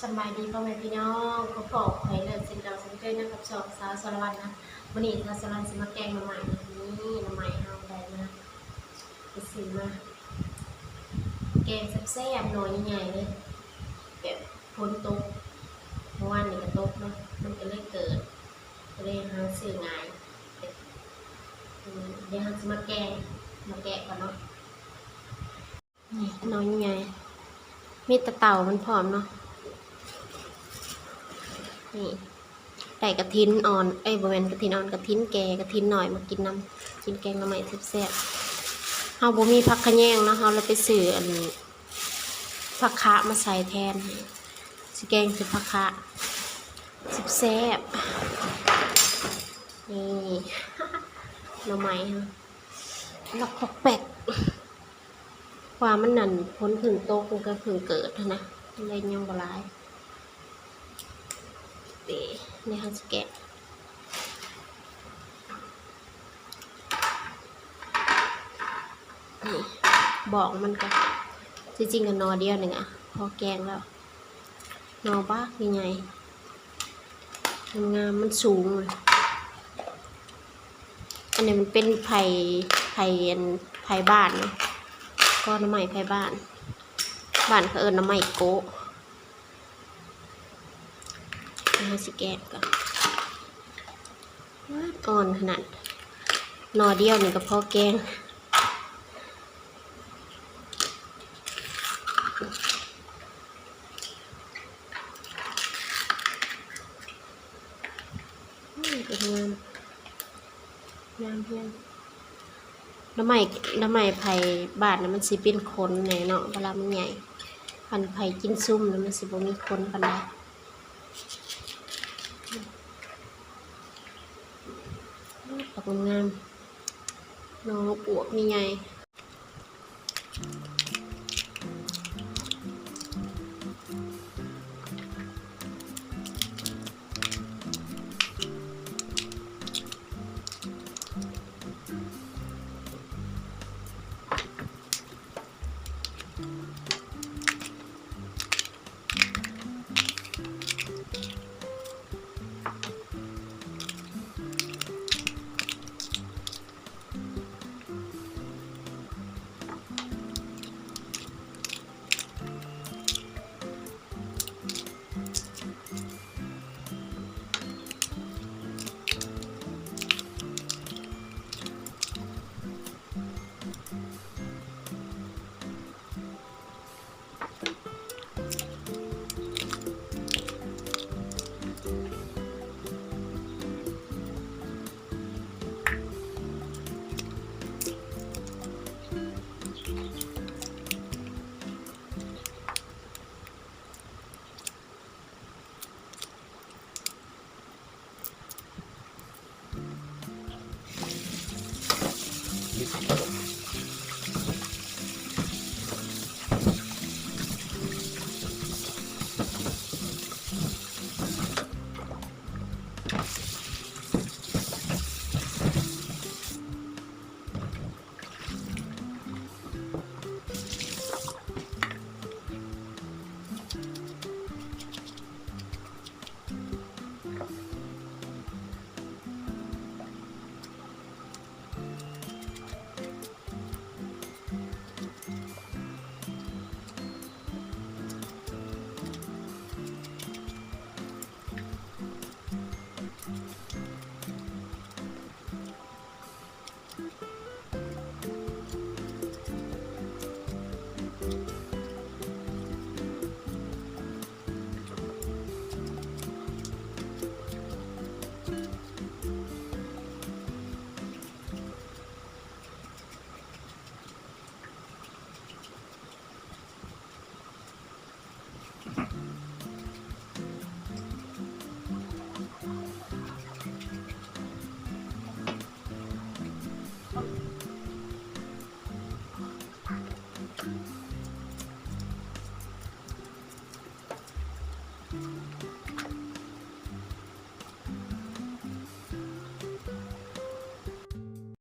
ສະບາຍດີພໍ່ແມ່ພີ່ນ້ອງ ພົບພໍ້ກັບຂ້ອຍເລີກເຊັ່ນເກົ່າເຊັ່ນເຄີຍນະ ກັບຊ່ອງສາວສາລະວັນນະ. ມື້ນີ້ສາວສາລະວັນຊິມາແກງໜໍ່ໄມ້ນະ. ນີ້ໜໍ່ໄມ້ເຮົາໄດ້ມາ ໄປຊື້ມາ ແກງແຊບໆ ໜໍ່ໃຫຍ່ໆ ເລີຍ ແບບຝົນຕົກ ເມື່ອວານນີ້ກໍຕົກເນາະ ມັນກໍເລີຍເກີດ ກໍເລີຍຫາຊື້ງ່າຍ. ອືມ ດຽວເຮົາຊິມາແກງ ມາແກະກ່ອນເນາະ. ນີ້ໜໍ່ໃຫຍ່ ມີແຕ່ເຕົາມັນພ້ອມເນາະ. ນີ້ ໄດ້ກະຖິນອ່ອນ ເອີຍ ບໍ່ແມ່ນກະຖິນອ່ອນ ກະຖິນແກ່ ກະຖິນນ້ອຍມາກິນນຳ ກິນແກງໜໍ່ໄມ້ແຊບໆ. ເຮົາບໍ່ມີຜັກຂະແຍງເນາະ ເຮົາເລີຍໄປຊື້ອັນ ຜັກຂະມາໃສ່ແທນ ຊິແກງໃສ່ຜັກຂະ ແຊບໆ. ນີ້ໜໍ່ໄມ້ເຮົາ ລັອກປອກແປກ ວ່າມັນນັ້ນ ຝົນເພິ່ງຕົກ ມັນກໍເພິ່ງເກີດຫັ້ນນະ ມັນເລີຍຍັງບໍ່ຫຼາຍ. ເດ ນີ້ເຮົາຊິແກະ ນີ້ ບອກມັນກໍ ທີ່ຈິງກໍໜໍ່ດຽວໜຶ່ງອະ ພໍແກງແລ້ວ. ໜໍ່ບັກໃຫຍ່ໆ ງາມໆ ມັນສູງ. ອັນນີ້ມັນເປັນໄຜ່ ໄຜ່ ອັນ ໄຜ່ບ້ານເນາະ ກໍໜໍ່ໄມ້ໄຜ່ບ້ານ ບ້ານເຂົາເອີ້ນໜໍ່ໄມ້ໂກະ. ເຮົາຊິແກະກ່ອນ ອ່ອນຂະໜາດ ໜໍ່ດຽວນີ້ກໍພໍແກງ. ອືມ ກໍງາມ ງາມແຮງ. ໜໍ່ໄມ້ ໜໍ່ໄມ້ໄຜ່ບ້ານນະ ມັນຊິເປັນຂົນແດ່ເນາະ ເວລາມັນໃຫຍ່. ຄັນໄຜ່ກິນຊຸ່ມນະ ມັນຊິບໍ່ມີຂົນປານໃດ. ດອກງາມໆ ໜໍ່ອວບໃຫຍ່ໆ.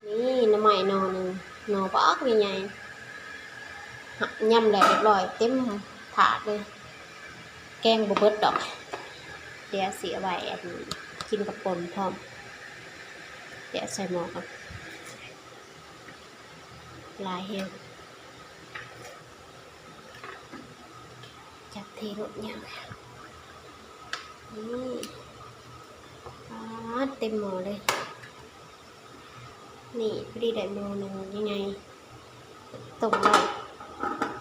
ນີ້ໜໍ່ໄມ້ໜໍ່ໜຶ່ງ ໜໍ່ບັກໃຫຍ່ໆ ຫະ ຫຍ້ຳແລ້ວຮຽບຮ້ອຍ ເຕັມຖາດເລີຍ. ແກງບໍ່ເບິດດອກ ດຽວຊິເອົາໄວ້ ອັນ ກິນກັບປົ່ນພ້ອມ. ດຽວໃສ່ໝໍ້ກ່ອນ ຫຼາຍແຮງ. ຈັບເທລົດຍາວ ນີ້ ປາດ ເຕັມໝໍ້ເລີຍ. ນີ້ ພໍດີໄດ້ໝໍ້ໜຶ່ງໃຫຍ່ໆ ຕົ້ມໄວ້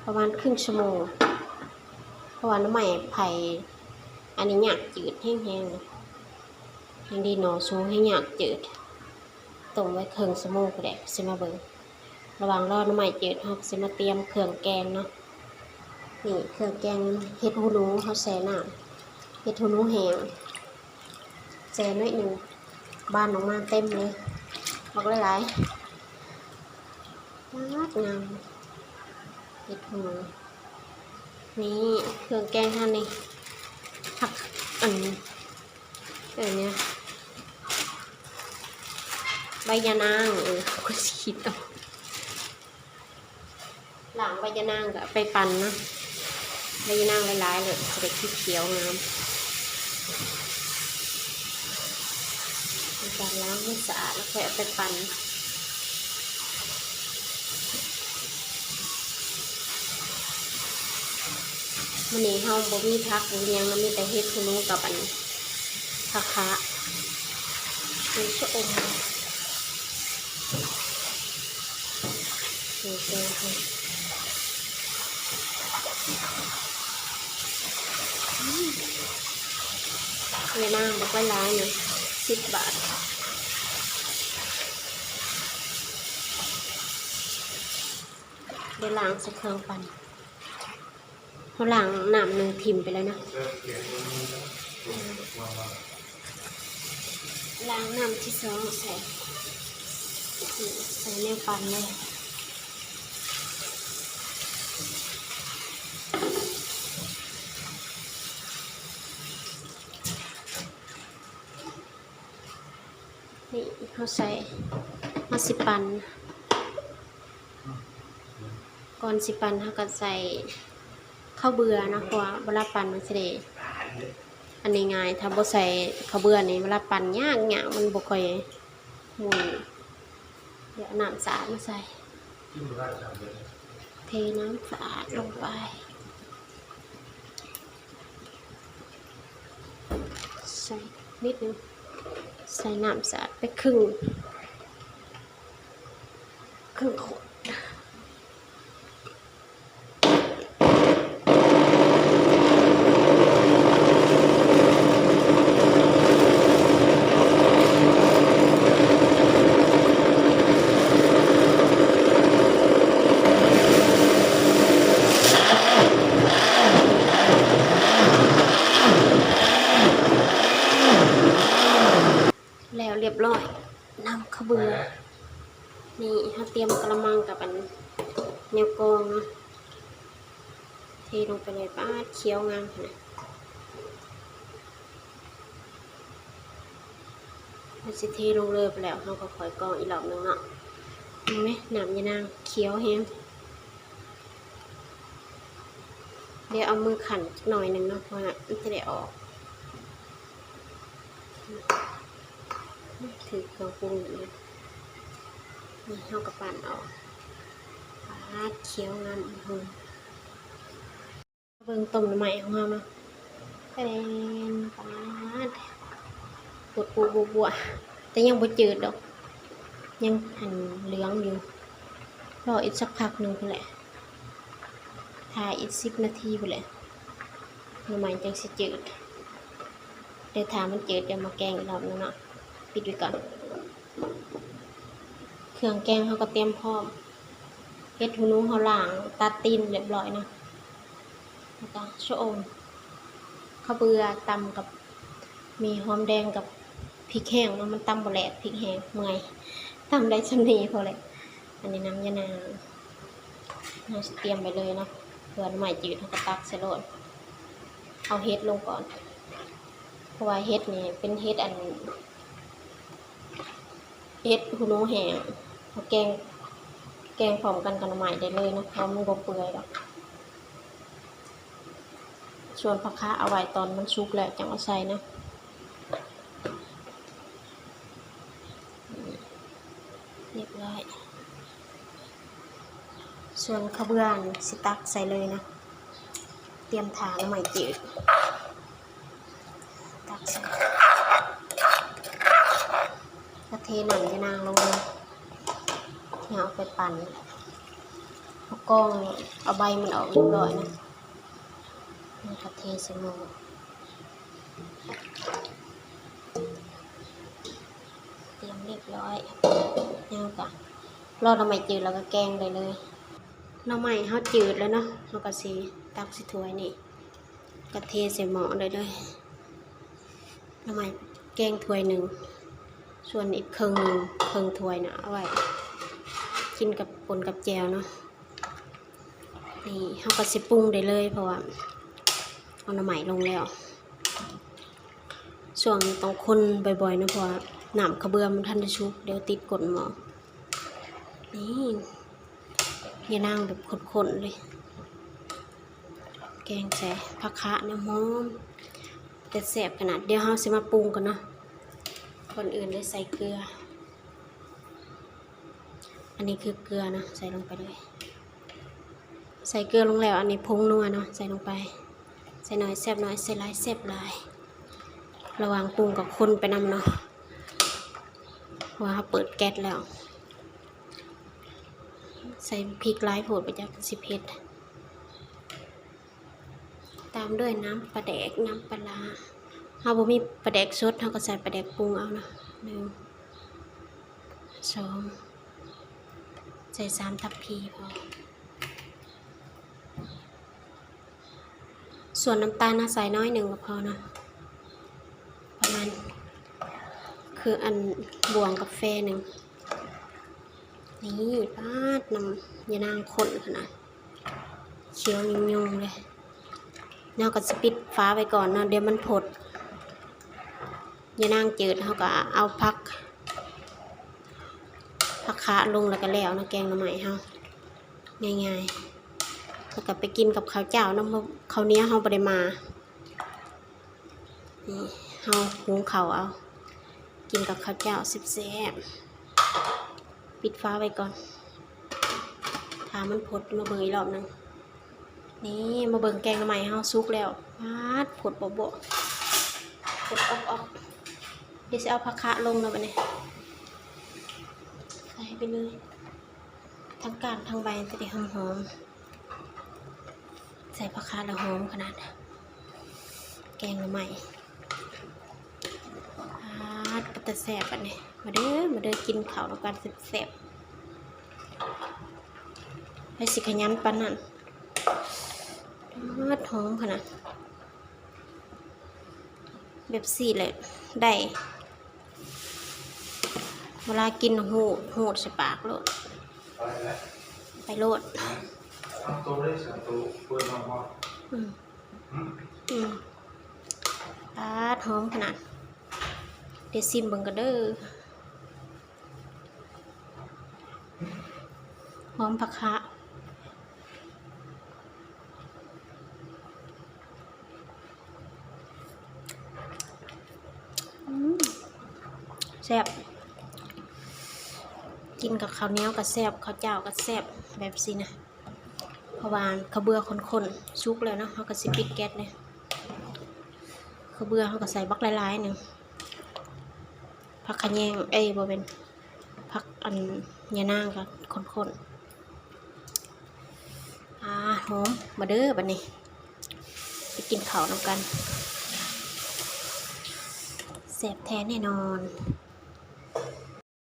ປະມານເຄິ່ງຊົ່ວໂມງ ເພາະວ່າໜໍ່ໄມ້ໄຜ່ອັນນີ້ຍາກຈືດແຮງໆ ແຮງດີໜໍ່ສູງແຮງຍາກຈືດ. ຕົ້ມໄວ້ເຄິ່ງຊົ່ວໂມງພຸ້ນແຫຼະ ຊິມາເບິ່ງ. ລະຫວ່າງລໍໜໍ່ໄມ້ຈືດ ເຮົາກະຊິມາຕຽມເຄື່ອງແກງເນາະ. ນີ້ເຄື່ອງແກງ ເຫັດຫູໜູ ເຮົາແຊ່ນ້ຳ ເຫັດຫູໜູແຫ້ງ ແຊ່ໜ້ອຍໜຶ່ງ ບານອອກມາເຕັມເລີຍ ບັກຫຼາຍໆ ປາດ ງາມ ເຫັດຫູໜູ. ນີ້ເຄື່ອງແກງເຮົານີ້ ຜັກ ອັນ ເອີ້ນຫຍັງ ໃບຍານາງ ເອີ ຂ້ອຍຊິຄິດເອົາ ລ້າງໃບຍານາງກະເອົາໄປປັ່ນເນາະ. ໃບຍານາງຫຼາຍໆ ແລ້ວຊິໄດ້ຂຽວໆ ງາມ. ໃນການລ້າງໃຫ້ສະອາດ ແລ້ວຄ່ອຍເອົາໄປປັ່ນ. ມື້ນີ້ເຮົາບໍ່ມີຜັກບໍ່ມີຫຍັງ ມີແຕ່ເຫັດຫູໜູກັບອັນ ຜັກຂາ ເປັນຊະອົມ ນີ້ແກງເຫັດ ເວລາບັກຫຼາຍໆ ນີ້ ສິບບາດ. ດຽວລ້າງໃສ່ເຄື່ອງປັ່ນ ເຮົາລ້າງນ້ຳໜຶ່ງຖິ້ມໄປແລ້ວເນາະ. ລ້າງນ້ຳທີສອງໃສ່ ໃສ່ແນວປັ່ນເລີຍ. ນີ້ເຮົາໃສ່ ເຮົາຊິປັ່ນ ກ່ອນຊິປັ່ນເຮົາກະໃສ່ເຂົ້າເບືອເນາະ ເພາະວ່າເວລາປັ່ນມັນຊິໄດ້ ອັນນີ້ງ່າຍ. ຖ້າບໍ່ໃສ່ເຂົ້າເບືອນີ້ ເວລາປັ່ນຍາກໆ ມັນບໍ່ຄ່ອຍໝູນ. ດຽວເອົານ້ຳສະອາດມາໃສ່ ເທນ້ຳສະອາດລົງໄປ ໃສ່ນິດໜຶ່ງ ໃສ່ນ້ຳສະອາດໄປເຄິ່ງ ເຄິ່ງຂວດ. ແລ້ວລຽບລ້ອຍ ນ້ຳເຂົ້າເບືອ. ນີ້ເຮົາຕຽມກະລະມັງກັບອັນແນວກອງເນາະ ເທລົງໄປເລີຍ. ປາດ ຂຽວງາມຂະໜາດ. ເຮົາຊິເທລົງເລີຍໄປແລ້ວ ເຮົາກະຄ່ອຍກອງອີກລອບໜຶ່ງເນາະ. ເຫັນໄໝ ນ້ຳຍານາງຂຽວແຮງ. ດຽວເອົາມືຂັນຈັກໜ້ອຍໜຶ່ງເນາະ ເພາະວ່າມັນຈະໄດ້ອອກ. ຖືກເຄື່ອງປຸງແລ້ວ ນີ້ເຮົາກະປັ່ນອອກ. ປາດ ຂຽວງາມ ອືຫື ເບິ່ງຕົ້ມໜໍ່ໄມ້ຂອງເຮົາເນາະ ແຕ່ນ ປາດ ປົວໆ ບົວໆ ແຕ່ຍັງບໍ່ຈືດດອກ ຍັງອັນເຫຼືອງຢູ່. ລໍອີກສັກພັກໜຶ່ງພຸ້ນແຫຼະ ຖ້າອີກສິບນາທີພຸ້ນແຫຼະ ໜໍ່ໄມ້ຈັ່ງຊິຈືດ. ດຽວຖ້າມັນຈືດ ດຽວມາແກງອີກລອບໜຶ່ງເນາະ. ປິດໄວ້ກ່ອນ. ເຄື່ອງແກງເຮົາກະຕຽມພ້ອມ ເຫັດຫູໜູເຮົາລ້າງຕັດຕີນຮຽບຮ້ອຍເນາະ ແລ້ວກະຊະອົມ ເຂົ້າເບືອ ຕຳກັບໝີ່ຫອມແດງກັບພິກແຫ້ງເນາະ. ມັນຕຳບໍ່ແຫຼດ ພິກແຫ້ງ ເມື່ອຍ ຕຳໄດ້ສ່ຳນີ້ພໍແຫຼະ. ອັນນີ້ນ້ຳຍານາງ ເຮົາຊິຕຽມໄວ້ເລີຍເນາະ ເພື່ອໜໍ່ໄມ້ຈືດເຮົາກະຕັກໃສ່ໂລດ. ເອົາເຫັດລົງກ່ອນ ເພາະວ່າເຫັດນີ້ເປັນເຫັດອັນ ເຫັດຫູໜູແຫ້ງ ເຮົາແກງ ແກງພ້ອມກັນກັບໜໍ່ໄມ້ໄດ້ເລີຍເນາະ ເພາະມັນບໍ່ເປື່ອຍດອກ. ໂອເຄ ສ່ວນຜັກຄະເອົາໄວ້ຕອນມັນສຸກແລ້ວຈັ່ງເອົາໃສ່ນະ. ຮຽບຮ້ອຍ. ສ່ວນເຂົ້າເບືອນີ້ຊິຕັກໃສ່ເລີຍນະ, ຕຽມຖ້າໜໍ່ໄມ້ຈືດ. ຕັກໃສ່ ກະເທນ້ຳຢານາງລົງເລີຍ. ເຮົາເອົາໄປປັ່ນ ເອົາກອງ ເອົາໃບມັນອອກຮຽບຮ້ອຍນະ, ແລ້ວກະເທໃສ່ໝໍ້. ຕຽມຮຽບຮ້ອຍ. ເຮົາກະລໍໜໍ່ໄມ້ຈືດແລ້ວກະແກງໄດ້ເລີຍ. ໜໍ່ໄມ້ເຮົາຈືດແລ້ວເນາະ, ເຮົາກະຊິຕັກໃສ່ຖ້ວຍນີ້ ກະເທໃສ່ໝໍ້ໄດ້ເລີຍ. ໜໍ່ໄມ້ແກງຖ້ວຍໜຶ່ງ, ສ່ວນອີກເຄິ່ງໜຶ່ງ ເຄິ່ງຖ້ວຍນະ ເອົາໄວ້ກິນກັບ ປົນກັບແຈ່ວເນາະ. ນີ້ເຮົາກະຊິປຸງໄດ້ເລີຍ ເພາະວ່າເອົາໜໍ່ໄມ້ລົງແລ້ວ. ຊ່ວງນີ້ຕ້ອງຄົນບໍ່ອຍໆເນາະ ເພາະວ່ານ້ຳເຂົ້າເບືອມັນບໍ່ທັນໄດ້ສຸກ ດຽວຕິດກົ້ນໝໍ້. ນີ້ ຢານາງແບບຂ້ນໆເລີຍ, ແກງໃສ່ຜັກຄະນະ ຫອມ ແຕ່ແຊບຂະໜາດ. ດຽວເຮົາຊິມາປຸງກ່ອນເນາະ, ກ່ອນອື່ນເລີຍໃສ່ເກືອ. ອັນນີ້ຄືເກືອເນາະ ໃສ່ລົງໄປເລີຍ. ໃສ່ເກືອລົງແລ້ວ ອັນນີ້ຜົງນົວເນາະ ໃສ່ລົງໄປ. ໃສ່ໜ້ອຍແຊບໜ້ອຍ ໃສ່ຫຼາຍແຊບຫຼາຍ. ລະຫວ່າງປຸງກະຄົນໄປນຳເນາະ ເພາະວ່າເຮົາເປີດແກັສແລ້ວ. ໃສ່ພິກຫຼາຍໂພດ ບໍ່ຈັກຊິເຜັດ. ຕາມດ້ວຍນ້ຳປາແດກ ນ້ຳປາຮ້າ. ເຮົາບໍ່ມີປາແດກສົດ ເຮົາກະໃສ່ປາແດກປຸງເອົາເນາະ. ໜຶ່ງ ສອງ ໃສ່ສາມທັບພີພໍ. ສ່ວນນ້ຳຕານເຮົາໃສ່ໜ້ອຍໜຶ່ງກະພໍເນາະ, ປະມານຄືອັນບ່ວງກາເຟໜຶ່ງ. ນີ້ ປາດ ນ້ຳຢານາງຂຸ້ນຂະໜາດ ຂຽວຍຸ່ງໆເລີຍ. ເຮົາກະຊິປິດຝາໄວ້ກ່ອນເນາະ ດຽວມັນຟົດ. ຢານາງຈືດ ເຮົາກະເອົາຜັກ ຜັກຄະລົງແລ້ວກະແລ້ວເນາະ ແກງໜໍ່ໄມ້ເຮົາ ງ່າຍໆ. ແລ້ວກະໄປກິນກັບເຂົ້າຈ້າວນຳ ເພາະເຂົ້າໜຽວເຮົາບໍ່ໄດ້ມາ. ນີ້ ເຮົາຫຸງເຂົ້າເອົາ ກິນກັບເຂົ້າຈ້າວແຊບໆ. ປິດຝາໄວ້ກ່ອນ ຖ້າມັນຟົດມາເບິ່ງອີກລອບໜຶ່ງ. ນີ້ ມາເບິ່ງແກງໜໍ່ໄມ້ເຮົາສຸກແລ້ວ. ປາດ ຟົດເບາະໆ ຟົດອອກໆ. ດຽວຊິເອົາຜັກຄະລົງແລ້ວບາດນີ້ ໃສ່ໄປເລີຍ ທັງກ້ານທັງໃບ ຈະໄດ້ຫອມໆ. ໃສ່ຜັກຄະແລ້ວຫອມຂະໜາດ ແກງໜໍ່ໄມ້. ປາດ ເປັນຕາແຊບບາດນີ້. ມາເດີ ມາເດີ ກິນເຂົ້ານຳກັນແຊບໆ. ໃຜຊິຂະຫຍັນປານນັ້ນ. ປາດ ຫອມຂະໜາດ. ແບບຊີ້ແຫຼະໄດ້ ເວລາກິນຫູດ ຫູດໃສ່ປາກໂລດ ໄປໂລດ. ອືມ ອືມ ປາດ ຫອມຂະໜາດ. ດຽວຊິມເບິ່ງກ່ອນເດີ. ຫອມຜັກຄະ ອືມ ແຊບ. ກິນກັບເຂົ້າໜຽວກະແຊບ ເຂົ້າຈ້າວກະແຊບ ແບບຊີ້ນະ. ເພາະວ່າເຂົ້າເບືອຂ້ນໆ ສຸກແລ້ວເນາະ ເຮົາກະຊິປິດແກັສເລີຍ. ເຂົ້າເບືອເຮົາກະໃສ່ບັກຫຼາຍໆໜຶ່ງ. ຜັກຂະແຍງ ເອີຍ ບໍ່ແມ່ນ ຜັກອັນຍານາງກະຂ້ນໆ. ອາ ຫອມ. ມາເດີບາດນີ້ ໄປກິນເຂົ້ານຳກັນ ແຊບແທ້ແນ່ນອນ.